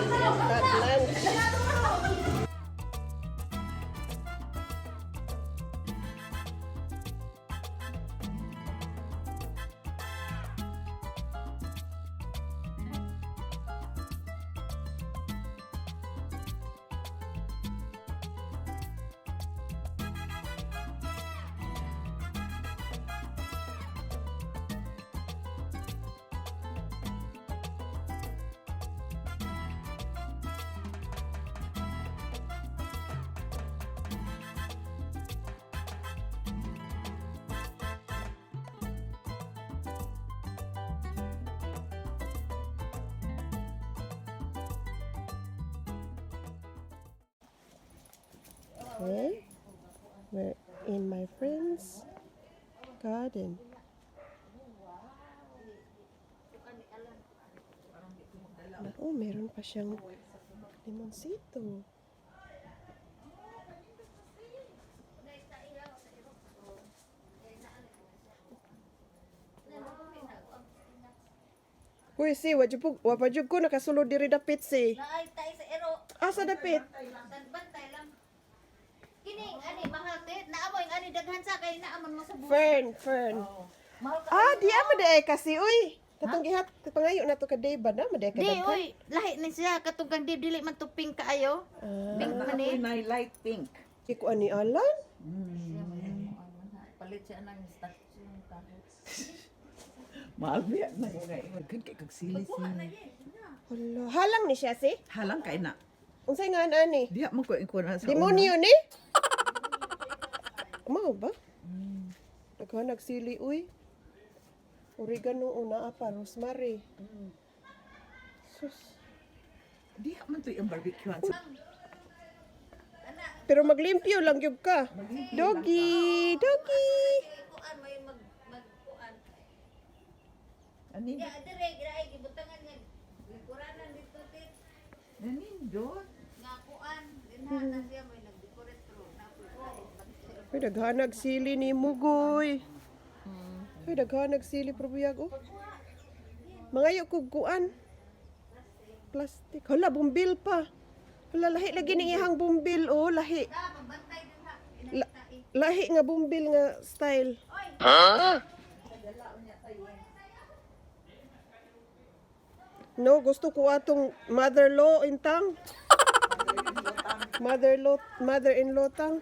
Hot lunch. Okay. We're in my friend's garden. Oh, meron pa siyang limonsito. Uy, si, wa pa jud ko nakasulod diri dapit si. Naay tayo sa ero. Asa dapit? Bantay lang. Kini ani mahal te. Naamoy ani daghan sa kay naamon mo sa buhay. Fern, fern. Mahal ka. Ah, di ama di ay kasi uy. Katong gihat pangayo na to ka day ba na maday ka Di daghan. oy, lahi ni siya katong kang di dili man to pink kaayo. Ah, Pink man eh. Ako'y light pink. di ko ani alan. Palit siya ng statue ng kahoy. Mahal biya na ko nga. Daghan kay kag sili si. Hala, halang ni siya si. Halang kay na. Unsay nga ani? Diha man ko iko na sa una. Demonyo ni? Mao ba? Daghan nagsili uy. Oregano una pa rosemary. Sus. Diha man to yung barbecue. Pero maglimpyo lang gyud ka. Doggy, doggy. Kuan may mag magkuan. Ani Ya dire grae gibutangan nga gikuranan dito te. nanindot. Nga kuan dinha na siya may nagdecorate pero na Uy, daghan nagsili ni Mugoy. Uy, daghan nagsili probuyag oh. Mangayo kog kuan. Plastic. Hala, bumbil pa. Hala, lahi lagi ning ihang bumbil oh, lahi. Pabantay dinha. Lahi nga bumbil nga style. No, gusto ko atong mother-law intang. Mother-law, mother-in-law tang.